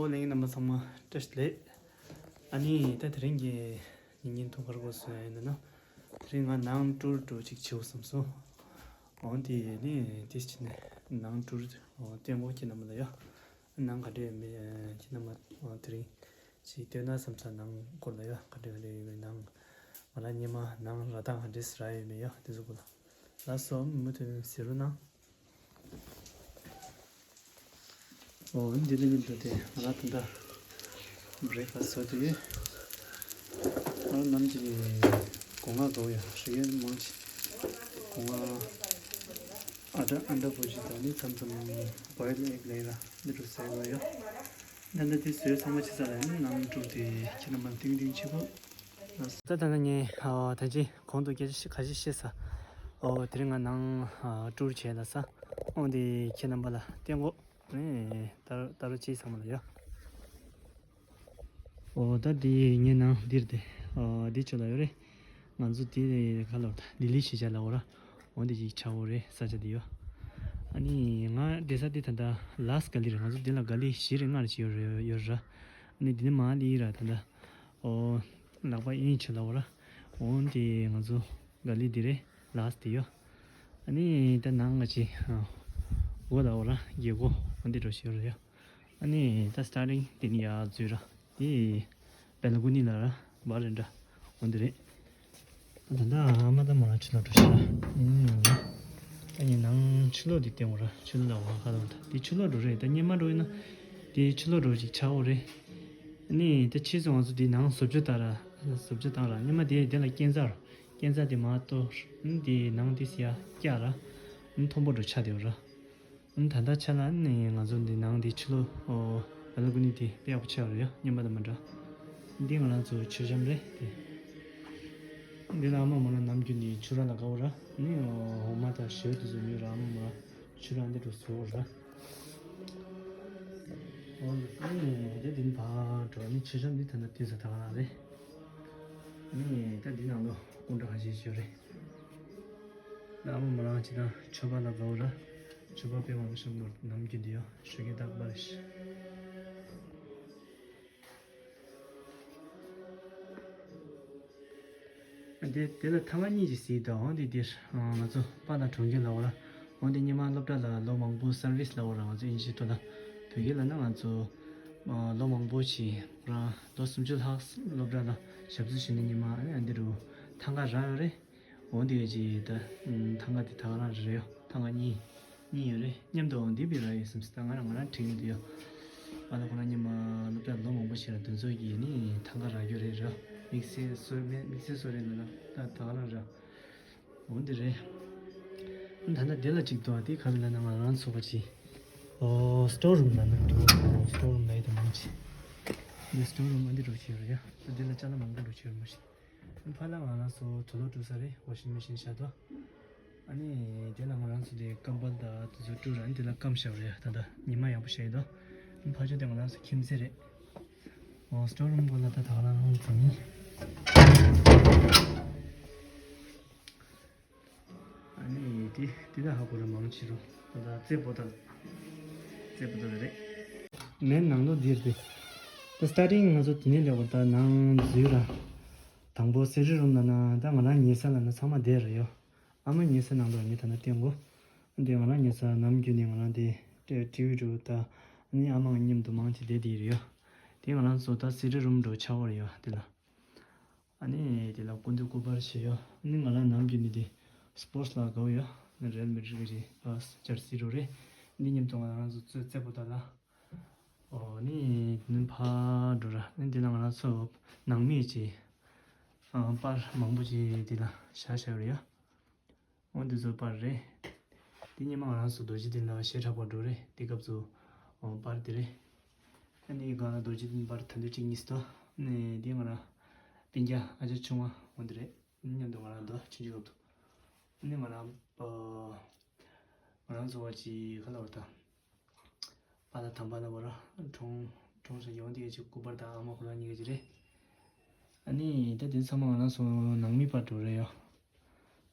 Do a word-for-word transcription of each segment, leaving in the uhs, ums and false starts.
ཨོ་ལྷན་རྒྱས་རྣམ་པ་ཚང་མ་བཀྲ་ཤིས་བདེ་ལེགས། ཨ་ནི་ད་དེ་རིང་གི་ཉིན་ཉིན་ཐོག་ཁར་གོ་སོང་ཡིན་ན། དེ་རིང་ང་ནང་ཊུར་འགྲོ་ཅིག་བྱེད་དགོས་བསམ་སོང་། འོན་ཏེ་ནི་དེ་ཕྱིན་ནས་ནང་ཊུར་སྟོན་གོ་ཁྱེད་རྣམ་པ་ལ་ཡ། ནང་ག་འདྲ་ཡོད་མེད་ཁྱེད་རྣམ་པ་དེ་རིང་ཅིག་སྟོན་ན་བསམ་ས། ནང་སྐོར་ལ་ཡ་ག་འདྲ་ག་འདྲ་ཡོད་མེད། ནང་ང་ལ་ཉི་མ་ནང་ར་ཏང་ག་འདྲ་ར་ཡོད་མེད་ཡ། དེ་ཚོ་སྐོར་ལ་ལགས་སོ། མུ་མཐུད་ནས་གཟིགས་རོགས་གནང་། ཨོ་འདི་ལ་ཉིན་དུ་དེ་ང་ལ་ད་ལྟ་བྷི་རེག་ཕ་སི་བཟོ་དུས་ཡོད། ཨ་ནམ་གྱི་སྒོ་ང་གོ་ཡ་ཧྲི་ཡན་མང་ཆེ་སྒོ་ང་ཨ་ཏྲ་ཨན་ཏྲ་བོ་ཇི་དང་ནི་མཚམས་མཚམས་བོའི་ལེག་ལེག་ར་འདི་རུ་ཟས་གོ་ཡ། ད་ལྟ་དེ་བཟོས་ཚང་མ་བྱེད་ས་ལ་ནི་ནང་དྲུག་དེ་ཁྱེད་རྣམ་པ་ཏིང་ཏིང་ཆེ་གོ། ད་ད་ལྟ་ངས་ཨ་ད་ཅི་གོང་དུ་སྐད་ཆ་ཁ་ཤས་བཤད་ས། ཨོ་དེ་རིང་ང་ནང་ཨ་ཊུར་བྱས་ལ་ས། ཨོ་འདི་ཁྱེད་རྣམ་པ་ལ་སྟོན་གོ། ཨེ་ད་ད་རུ་ཅི་ཚང་མ་ལ་ཡ། ཨོ་ད་འདི་ངའི་ནང་འདིར་དེ་ཨོ་འདི་ཆོ་ལ་ཡོད་རེད། ང་ཚོ་འདི་ཁ་ལོ་ད་ལི་ལི་ཤི་ཆ་ལ་འོ་ར། འོ་འདི་ཅིག་ཆ་འོ་རེད། ས་ཆ་འདི་ཡོད། ཨ་ནི་ང་བསྡད་ས་འདི་ད་ལྟ་ལཱས་ག་ལི་རེད། ང་ཚོ་འདི་ལ་ག་ལི་བཞི་རེ་ལྔ་རེ་ཅིག་ཡོད་རེད་ཡོད་ར། ཨ་ནི་འདི་ནི་མ་ལི་ར་ད་ལྟ། ཨོ། ལག་པ་ཨིན་ཆི་ལ་འོ་ར། འོན་ཏེ་ང་ཚོ་ག་ལི་འདི་རེད། ལཱས་འདི་ཡོད། ཨ་ནི་ད་ནང་ང་ཅི། འོ་ལ་འོ་ར་རྒྱལ་སྒོ་འོ་འདི་འགྲོ་ཤེས་ར་ཡོད། ཨ་ནི་ད་སི་ཊར་ཊིང་འདི་ནི་ཡ་འཛུལ་ར། འདི་བེལ་ཀོ་ནི་ལ་ར་བར་རེད་འདྲ། འོ་འདི་རེད། ད་ལྟ་ཨ་མ་ད་མོ་རང་ཕྱི་ལོགས་འགྲོ་ཤག་ཨ་ནི་ནང་ཕྱི་ལོགས་འདི་སྟེང་འོ་ར། ཕྱི་ལོགས་ལ་འོ་ཁ་ལོགས་ད་འདི་ཕྱི་ལོགས་འགྲོ་རེད། ད་སྙེ་མ་འགྲོ་ཡིན་ན་འདི་ཕྱི་ལོགས་འགྲོ་ཅིག་ཆ་འོ་རེད། ཨ་ནི་ད་ཕྱིས་སུ་ང་ཚོ་འདི་ནང་བཟོ་བཅོས་བཏང་ར། བཟོ་བཅོས་བཏང་ར་སྙེ་མ་དེ་དེ་ལ་སྐྱེ་འཚར་སྐྱེ་འཚར་དེ་མ་གཏོགས་ཨ་ནི་འདི་ནང་འདི་སི་ཡ་སྐྱ་ར། ཨ་ནི་མཐོན་པོ་འགྲོ་ཆ་དེ་འོ་ར། ཨ་ནི་ད་ལྟ་ཆ་ལ་ནི་ང་ཚོ་འདི་ནང་འདི་ཕྱི་ལོགས་ཨོ་བེལ་ཀོ་ནི་དེ་དཔེ་ཡག་པོ་ཆགས་རེད་ཡ། སྙེ་མ་དང་མ་འདྲ། འདི་ང་རང་ཚོ་མཆོད་བཤམས་རེད་དེ། འདི་ལ་ཨ་མ་མོ་རང་ནམ་རྒྱུན་ནས་ཆུ་ར་ལ་དགའ་བོ་ར། ནི་འོ་མ་དང་ཞོལ་དེ་ཚོ་ཉོས་ར། ཨ་མ་མོ་རང་ཆུ་ར་འདི་འགྲོ་བཟོ་ར། འོ་ནི་འདི་འདི་ཕར་འགྲོ། ནི་མཆོད་བཤམས་འདི་ད་ལྟ་དུས་ཚོད་ད་ག་རང་རེད། ནི་ད་འདི་ནང་ལོ་སྐུ་འདྲ་ཁ་ཤས་ཤིག་རེད། ཨ་མ་མོ་རང་ཅི་དང་མཆོད་པ་ལ་དགའ་བོ་ར། མཆོད་པ་དཔེ་མང་པོ་ཞིག་ནོར་ནམ་རྒྱུན་དུ་ཡོད་ཞོ་གི་རྟག་པར་ཞིག་དེ་དེ་ལ་ཐང་ག་གཉིས་ཀྱི་ཟིག་དང་འོན་ཏེ་འདིར་ང་ཚོ་པཱ་ལགས་གྲོང་ཁྱེར་ལ་འོ་ར། འོན་ཏེ་སྔོན་མ་སློབ་གྲྭ་ལ་ལོ་མང་པོ་སར་བིས་ལ་འོ་ར། ང་ཚོ་ཨིན་ཇི་ཐོག་ལ་བོད་སྐད་ལ་ན་ང་ཚོ་ལོ་མང་པོ་ཞིག་རང་ལོ་སུམ་ཅུ་ལྷག་སློབ་གྲྭ་ལ་ཞབས་ཞུ་བྱས་ནས་སྔོན་མ་ཨ་འདི་རུ་ཐང་ག་རག་ཡོད་རེད། འོ་འདི་ཡོད་ཅེས་ད། ཐང་ག་དེ་ད་ག་རང་རེད་ཡོད། ཐང་ག་གཉིས། གཉིས་ཡོད་རེད། མཉམ་དུ་འོ་འདི་བི་ར་ཡོད་སེམས་སི་ད་ང་རང་ང་རང་དྲན་གྱི་འདུག་ཡོད། ཨ་ལ་ཁོ་རང་ཉི་མ་སློབ་གྲྭ་ལོ་མང་པོ་ཞིག་ལ་དུས་ཚོད་ཀྱིས་ནི་ཐང་ག་རག་རྒྱུ་རེད་ར། དམིགས་བསལ་སོ་དམིགས་བསལ་སོ་རེད་ལ་ད་ད་ག་རང་ར། འོ་འདི་རེད། ད་ལྟ་དེ་ལ་གཅིག་འདུག་ཨ་དེ་ག་རེ་ལ་ན་ང་རང་ཚོ་བ་ཅི། ཨོ་སི་ཊོར་རུམ་ལ་ན་འགྲོ། སི་ཊོར་རུམ་ལ་ཡོད་དུ་མང་ཆེ། འདི་སི་ཊོར་རུམ་ཨ་འདི་རུ་ཆེ་ར་ཡ། ད་འདི་ལ་ཅ་ལག་མང་པོ་རུ་ཆེ་ར་མ་ཤེས། ཕར་ལ་ང་རང་ཚོ་དུག་ལོག་བཀྲུ་ས་རེད། ཝ་ཤིང་མེ་ཤིན་བཞག་འདུག་ཨ་ནི་དེ་ལ་ང་རང་ཚོ་དེ་ཀམ་བལ་དང་དེ་ཚོ་བཀྲུ་ར། ཨ་ནི་དེ་ལ་སྐམ་བཞག་རེད། ད་ལྟ་ཉི་མ་ཡག་པོ་ཤར་ཡོད་འདུག་ཨ་ནི་ཕར་ཕྱོགས་དེ་ང་རང་ཚོ་ཁྱིམ་མཚེས་རེད། ཨོ་སི་ཊོར་རུམ་སྐོར་ལ་ད་ད་ག་རང་རང་ཚོ་ནི། ཨ་ནི་དེ་དེ་ད་ཧ་གོ་ར་མང་ཆེ་རུ་ད་ལྟ་རྩེ་པོ་ཏ་ལ་རྩེ་པོ་ཏ་ལ་རེད། མེད་ནང་ལོགས་འདིར་དེ། ད་སི་ཊར་ཊིང་ང་ཚོ་དེ་ནས་ལེགས་པར་ད་ནང་འཛུལ་ར། དང་པོ་སི་ཊི་རུམ་ལ་ན་ད་ང་རང་ཉལ་ས་ལ་ན་ཚང་མ་བསྡད་ར་ཡོད། ཨ་མ་ཉལ་ས་ནང་ལོགས་ངས་ད་ན་བསྟན་གོ། འདི་ང་རང་ཉལ་ས་ནམ་རྒྱུན་ནས་ང་རང་དེ་ཊི་ཝི་འགྲོ་ད། ཨ་ནི་ཨ་མ་ང་མཉམ་དུ་མང་ཆེ་བསྡད་དེ་ཡོད། དེ་ང་རང་ཚོ་ད་སི་ཊི་རུམ་འགྲོ་ཆགས་པ་རེད་ཡོད་དེ་ལ། ཨ་ནི་དེ་ལ་སྐུ་མདུན་སྐུ་པར་བྱས་ཡོད། ཨ་ནི་ང་རང་ནམ་རྒྱུན་ནས་དེ་སི་པོར་ཊི་ལ་དགའ་བོ་ཡོད། ཨ་ནི་རེལ་མེ་ཌི་རིཌ་གི་ཅེར་སི་འགྲོ་རེད། འདི་མཉམ་དུ་ང་རང་ཚོ་རྩེ་རྩེ་པོ་ཏ་ལ། ཨོ་ནི་ནི་ཕར་འགྲོ་ར། ནི་འདི་ལ་ང་རང་ཚོ་ནང་མི་ཅིག་ཨ་པར་མང་པོ་ཅིག་འདི་ལ་བཞག་བཞག་རེད་ཡ། ཨོ་འདི་ཚོ་པར་རེད། འདི་ཉི་མ་ང་རང་ཚོ་རྡོ་རྗེ་གདན་ལ་ཞལ་གྲགས་པར་འགྲོ་རེད། འདི་སྐབས་སུ་ཨོ་པར་འདི་རེད། ཨ་ནི་སྒང་ལ་རྡོ་རྗེ་གདན་པར་ད་འདི་གཅིག་གཉིས་སུ་འདུག་ནི་འདི་ང་རང་སྤུན་ཀྱག་ཨ་ཅག་ཆུང་བ་འོ་འདི་རེད། མཉམ་དུ་ང་རང་འདུག་ཆུང་ཆུང་སྐབས་དུ། ཨ་ནི་ང་རང་ཨོ་ང་རང་ཚོ་བ་ཅིག་ག་ལ་བར་དང་། པཱ་ལགས་དང་པཱ་ལགས་བར་གྲོངས་གྲོངས་ཤག་ཡོང་དེ་ག་ཅིག་སྐུ་པར་དང་ཨ་མ་ཁོ་རང་གཉིས་ཀ་ཅིག་རེད། ཨ་ནི་ད་དེ་ཚང་མ་ང་རང་ཚོ་ནང་མི་པར་འགྲོ་རེད་ཡོད།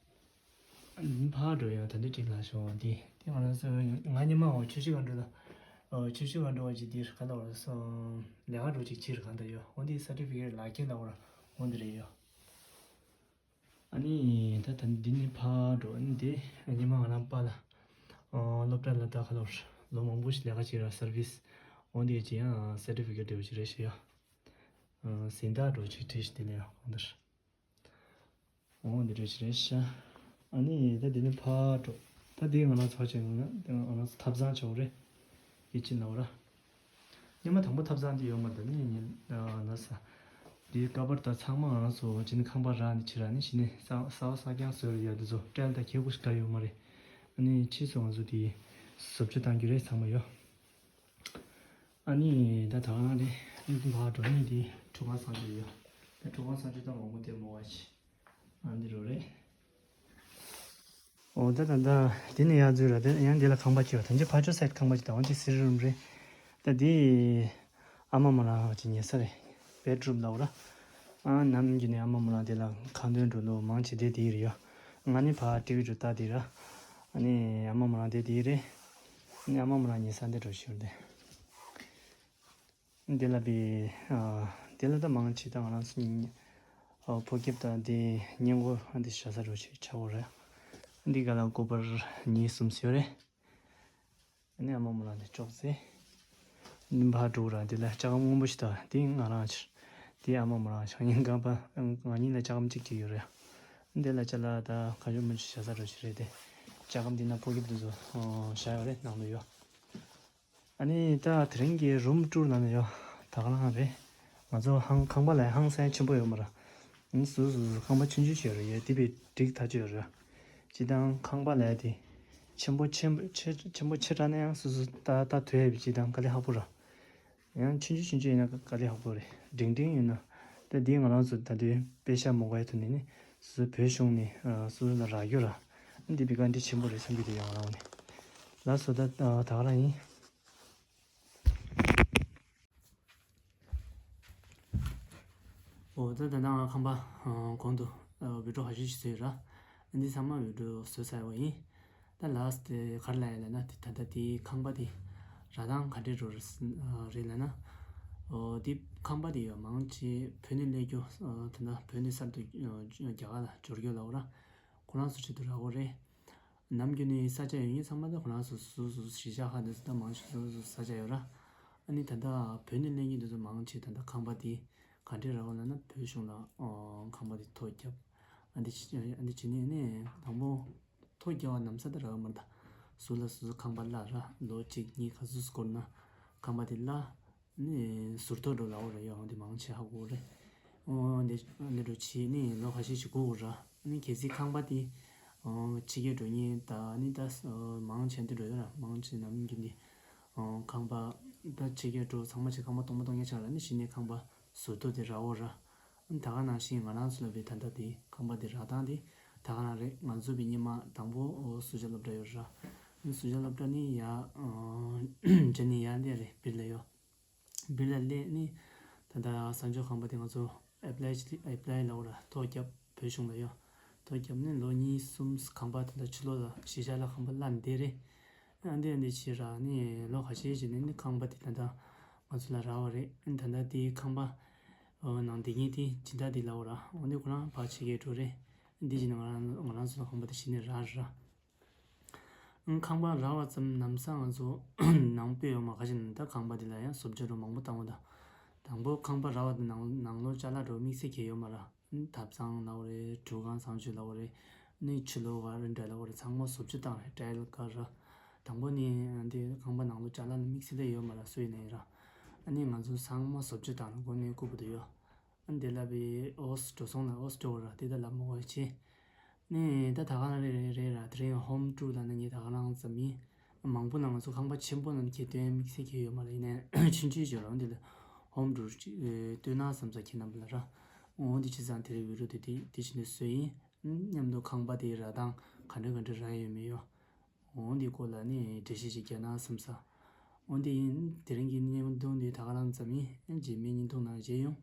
ཨ་ནི་ཕར་འགྲོ་ཡོད། ད་འདི་གཅིག་ལ་ཤོག་འདི་དེ་ང་རང་ཚོ་ང་ཉི་མ་འོ་ཆུ་ཤི་ག་འགྲོ་ད། ཨོ་ཆུ་ཆུ་བ་འགྲོ་བ་ཅིག་འདིར་ག་ལ་བར་སོང་། ལས་ཀ་འགྲོ་ཅིག་ཕྱིར་གང་ད་ཡོད། འོ་འདི་certificate་ལག་ཁྱེར་ལ་བར་འོ་འདི་རེད་ཡོད། ཨ་ནི་ད་ད་འདི་ནི་ཕར་འགྲོ། ཨ་ནི་འདི་ཉི་མ་ང་རང་པཱ་ལགས་ཨོ་སློབ་གྲྭ་ལ་ད་ག་ལ་བར་ལོ་མང་པོ་ཞིག་ལས་ཀ་བྱས་ར་service འོ་འདི་ཅི་ཡང་certificate འདྲ་བོ་ཅིག་རེད་ཤག་ཡོད། ཨོ་ཟིན་བྲིས་འདྲ་བོ་ཅིག་བྲིས་ཤིག་དེ་ནས་ཡང་གང་ལྟར། འོ་འདི་འདྲ་ཞིག་རེད་ཤག་ཨ་ནི་ད་འདི་ནི་ཕར་འགྲོ། ད་འདི་ང་རང་ཚོ་བྱས་ན་ང་རང་ཚོ་ཐབ་ཚང་ཆེ་བོ་རེད། ཡིད་ཆེས་ན་བ་ར། སྔོན་མ་དང་པོ་ཐབ་ཚང་འདི་ཡོད་མ་རེད། ད་ནི་ཉིན་ན་ས་འདི་ཀ་པར་ད་ཚང་མ་ང་རང་ཚོ་བྱས་ན་ཁང་པ་རག་ནས་ཕྱིར་རག་ནས་གཞི་ནས་ས་ས་བ་ས་རྐྱང་བཟོས་རེད་ཡ། འདི་ཚོ་སྤྲེལ་ད་ཁེ་པོ་ཞིག་ག་ཡོད་མ་རེད། ཨ་ནི་ཕྱིས་སུ་ང་ཚོ་འདི་བཟོ་བཅོས་བཏང་རྒྱུ་རེད་ཚང་མ་ཡོད། ཨ་ནི་ད་ད་ག་རང་རེད། ཨ་ནི་ཕར་འགྲོ་ནས་དེ་ཁྲུ་གང་སང་ཆུ་ཡོད། ད་ཁྲུ་གང་སང་ཆུ་ད་མང་པོ་དེ་མོ་བ་ཆེ། ཨ་འདི་རུ་རེད། ཨོ་ད་ད་ད་དེ་ནས་ཡར་འཛུལ་ར། དེ་ཡང་འདི་ལ་ཁང་པ་ཆེ་བ་ཐམས་ཅད་ཕར་ཕྱོགས་སའི་ཁང་པ་ཆེ། ད་འོན་ཏེ་སི་རི་རུམ་རེད། ད་དེ་ཨ་མ་མོ་རང་ཅིག་ཉལ་ས་རེད། bedroom ལབ་ར། ཨ་ནམ་རྒྱུན་ནས་ཨ་མ་མོ་རང་དེ་ལ་ཁ་འདོན་འགྲོ་ལོ་མང་ཆེ་དེ་དེ་རེད་ཡོད། ང་ནི་ཕར་ཊི་ཝི་འགྲོ་ལྟ་དེ་ར། ཨ་ནི་ཨ་མ་མོ་རང་དེ་དེ་རེད། ཨ་ནི་ཨ་མ་མོ་རང་ཉལ་ས་འདི་འགྲོ་ཤོར་དེ། འདི་ལ་བི། ཨ། འདི་ལ་ད་མང་ཆེ་ད་ང་རང་ཚོ་ཨ་ཕོ་སྐྱེས་དང་འདི་སྔས་མགོ་ཨ་འདི་བཞག་ས་རུ་ཆེ་ཆགས་པོ་རེད། འདི་ག་ལ་སྐུ་པར་གཉིས་གསུམ་ཡོད་རེད། ཨ་ནི་ཨ་མ་མོ་ལ་འདི་ཅོག་ཙེ། འདི་ཕར་འགྲོ་ར། འདི་ལ་ལྕགས་སྒམ་སྔོན་པོ་ཞིག་དང་འདི་ང་རང་ཕྱིར། འདི་ཨ་མ་མོ་རང་ཤང་ཡིན་གང་པ་ང་གཉིས་ལ་ལྕགས་སྒམ་གཅིག་གཅིག་ཡོད་རེད། འདི་ལ་ཅ་ལག་ད་ག་ཞོ་མ་ཞིག་བཞག་ས་རུ་ཆེ་རེད་དེ། ལྕགས་སྒམ་འདི་ན་ཕོ་སྐྱེས་འདི་ཚོ་བཞག་ཡོད་རེད། ནང་དུ་ཡོད། ཨ་ནི་ད་དེ་རིང་གི་རུམ་ཊུར་ལ་ནི་ཡོད། ད་ག་རང་རེད། ང་ཚོ་ཧང་ཁང་པ་ལ་ཧང་སང་ཆེན་པོ་ཡོད་མ་ར། ཨ་ནི་སོ་སོ་སོ་སོ་ཁང་པ་ཆུང་ཆུང་ཞིག་ཡོད་རེད། ཡོད་དེ་བས་འགྲིག་ཐག་ཆོད་ཡོད་རེད། སྤྱི་བཏང་ཁང་པ་ལ་དེ་ཆེན་པོ་ཆེན་པོ་ཆེ་ཆེན་པོ་ཆེ་དྲགས་ན་ཡང་སོ་སོ་ད་ད་དོད་ཡས་པའི་སྤྱི་བཏང་དཀའ་ལས་ཁག་པོ་ར། ཡང་ཆུང་ཆུང་ཆུང་ཆུང་ཡིན་ན་དཀའ་ལས་ཁག་པོ་རེད། འབྲིང་འབྲིང་ཡིན་ན། ད་འདི་ང་རང་ཚོ་ད་དུས་པེ་ཤ་མོ་གའི་ཐོག་ནས་ནི་སོ་སོ་བོད་གཞུང་ནས་སོ་སོ་ལ་རག་རྒྱུ་ར། འདི་བི་ག་འདི་ཆེན་པོ་རེད་བསམ་གྱི་འདུག་ཡང་རང་ནས། ལགས་སོ། ད་ད་ག་རང་ཡིན། འོ་ད་ད་ང་ཁང་པ་གོང་དུ་བི་ཌི་ཡོ་ཁ་ཤས་ཤིག་བཟོས་ར། འདི་ཚང་མ་བི་ཌི་ཡོ་བཟོས་ཚར་བ་ཡིན། ད་ལཱ་སི་ཊི་དེ་ག་རེ་ལབ་ཡ་ལབ་ན་དེ་ད་ལྟ་དེའི་ཁང་པ་དེ་རག་སྟངས་ག་འདྲས་འགྲོ་རེད་ལབ་ན། འོ་དེ་ཁང་པ་དེ་ཡོད་མང་ཆེ་བོད་ནས་སླེབས་རྒྱུ་ད་ལྟ་བོད་ནས་གསར་དུ་རྒྱ་གར་ལ་འབྱོར་རྒྱུ་ལབ་ར། ཁོ་རང་ཚོ་ཆེད་དུ་རག་གི་རེད། ནམ་རྒྱུན་ནས་ས་ཆ་ཡོད་མཁན་ཚང་མ་ད་ཁོ་རང་ཚོ་སོ་སོ་གཞིས་ཆགས་ཁག་འདི་ཚོ་ད་མང་ཆེ་སོ་སོ་ས་ཆ་ཡོད་ར། ཨ་ནི་ད་ལྟ་བོད་ནས་སླེབས་མཁན་འདི་ཚོ་མང་ཆེ་ད་ལྟ་ཁང་པ་དེ་ག་འདྲས་རག་ལབ་ན་བོད་གཞུང་ལ་ཁང་པ་དེ་ཐོ་བརྒྱབ། ཨ་འདི་ཨ་འདི་བྱས་ནས་ནི་དང་པོ་ཐོ་བརྒྱབ་པ་ལམ་སང་ད་རག་མ་རེད། ད་སུ་ལ་སུ་ཁང་པ་གླ་ར་ལོ་གཅིག་གཉིས་ག་ཚོད་སྐོར་ན་ཁང་པ་དེ་གླ། ནི་ཟུར་ཐོག་འགྲོ་ལ་འོ་རེད་ཡོང་དེ་མང་ཆེ་ཧ་གོ་རེད། འོ་འདི་འདི་འགྲོ་ཆེ་ནི་ལོ་ཁ་ཤས་ཤིག་གོ་ར། ནི་གལ་སྲིད་ཁང་པ་དེ་འོ་ཕྱི་རྒྱལ་འགྲོ་མཁན་ད་ནི་ད་མང་ཆེ་འདི་འགྲོ་ཡོད་ར། མང་ཆེ་ནམ་རྒྱུན་འདི་འོ་ཁང་པ་ད་ཕྱི་རྒྱལ་འགྲོ་ཚང་མ་ཆེ་ཁང་པ་སྟོང་པ་སྟོང་ཉེ་ཆགས་ར། ནི་གཞི་ནས་ཁང་པ་ཟུར་ཐོག་དེ་ར་འོ་ར། ད་ག་ནང་བཞིན་ང་རང་ཚོ་ལ་བའི་ད་ལྟ་དེ་ཁང་པ་དེ་རག་སྟངས་དེ་ད་ག་རང་རེད། ང་ཚོ་བའི་སྔོན་མ་དང་པོ་འོ་སུ་ཇ་སློབ་གྲྭ་ཡོད་ར། ནི་སུ་ཇ་སློབ་གྲྭ་ནི་ཡ་འཇ་ནི་ཡ་འདི་རེད་བིར་ལ་ཡོད། བིར་ལ་སླེབས་ནི་ད་ལྟ་གསང་སྤྱོད་ཁང་པ་དེ་ང་ཚོ་ཨེ་པ་ལའི་ཨེ་པ་ལའི་ལབ་ར། ཐོ་བརྒྱབ་བོད་གཞུང་ལ་ཡོད། ཐོ་བརྒྱབ་ནི་ལོ་གཉིས་གསུམ་ཁང་པ་ད་ལྟ་ཕྱི་ལོགས་ལ་གཞིས་ཆགས་ལ་ཁང་པ་གླ་འདི་རེད། ཨ་འདི་ཨ་འདི་བྱས་ར་ནི་ལོ་ཁ་ཤས་ཤིག་ནས་ནི་ཁང་པ་དེ་ད་ལྟ་ང་ཚོ་ལ་རག་པ་རེད། ཨ་ད་ལྟ་དེའི་ཁང་པ་ནང་བསྡད་མཁན་དེ་སྦྱིན་བདག་དེ་ལབ་ར། འོ་འདི་ཁོ་རང་ཕར་ཕྱི་རྒྱལ་འགྲོ་རེད། འདི་བྱས་ནས་ང་རང་ང་རང་ཚོ་ལ་ཁང་པ་དེ་གཞི་ནས་རག་ར། ཁང་པ་རག་པ་ཙམ་ལམ་སང་ང་ཚོ་ནང་དཔེ་ཡོད་མ་ག་ཞིག་ནི་ད་ཁང་པ་འདི་ལ་ཡང་བཟོ་བཅོས་འགྲོ་མང་པོ་བཏང་བ་དང་། དང་པོ་ཁང་པ་རག་པ་དང་ནང་ནང་ལོགས་ཅ་ལག་འགྲོ་དམིགས་བསལ་གྱི་ཡོད་མ་ར། ཐབ་ཚང་ལབ་རེད། གྲུ་ཁང་ཚང་ཆུ་ལབ་རེད། ནི་ཕྱི་ལོགས་ཝ་རན་ཌ་ལབ་རེད། ཚང་མ་བཟོ་བཅོས་བཏང་རེད། ཊའིལ་དཀར་ར། དང་པོ་ནི་འདི་ཁང་པ་ནང་ལོགས་ཅ་ལག་ནི་དམིགས་བསལ་ཡོད་མ་ར། སུ་ཡིན་ན་ཡིན་ར། ཨ་ནི་ང་ཚོ་ཚང་མ་བཟོ་བཅོས་བཏང་ར་སྒོ་ནས་རྐུབ་བུ་དུ་ཡོད། ཨ་འདི་ལ་བའི་ཨོ་སི་འགྲོ་སོང་ལ་ཨོ་སི་འགྲོ་ར་དེ་ད་ལ་མོ་བ་ཆེ། ནས་ད་ད་ག་རང་རེད་རེད་ར། དེ་རིང་ཧོམ་ཊུར་ལ་ནི་ངས་ད་ག་རང་ཙམ་ཡིན། མང་པོ་ན་ང་ཚོ་ཁང་པ་ཆེན་པོ་ནང་གི་སྟོན་དམིགས་བསལ་གྱི་ཡོད་མ་རེད། ཡིན་ནའི་ཆུང་ཆུང་ཞིག་རང་འདི་ལ་ཧོམ་ཊུར་ཅིག་སྟོན་ན་བསམ་ས་ཁྱེད་རྣམ་པ་ལ་ར། འོ་འདི་བྱས་ཙང་དེ་རིང་བི་ཌི་ཡོ་དེ་དེ་དེ་བྱས་ནས་བཟོས་ཡིན། མཉམ་དུ་ཁང་པ་དེའི་རག་སྟངས་ག་འདྲ་ག་འདྲ་རག་ཡོད་མེད་ཡོད། འོ་འདི་སྐོར་ལ་ནི་འགྲེལ་བཤད་ཅིག་རྒྱག་ན་བསམ་ས། འོ་འདི་ཡིན། དེ་རིང་གི་བརྙན་ཐུང་འདི་ད་ག་རང་ཙམ་ཡིན། རྗེས་མའི་བརྙན་ཐུང་ནང་མཇལ་ཡོང་།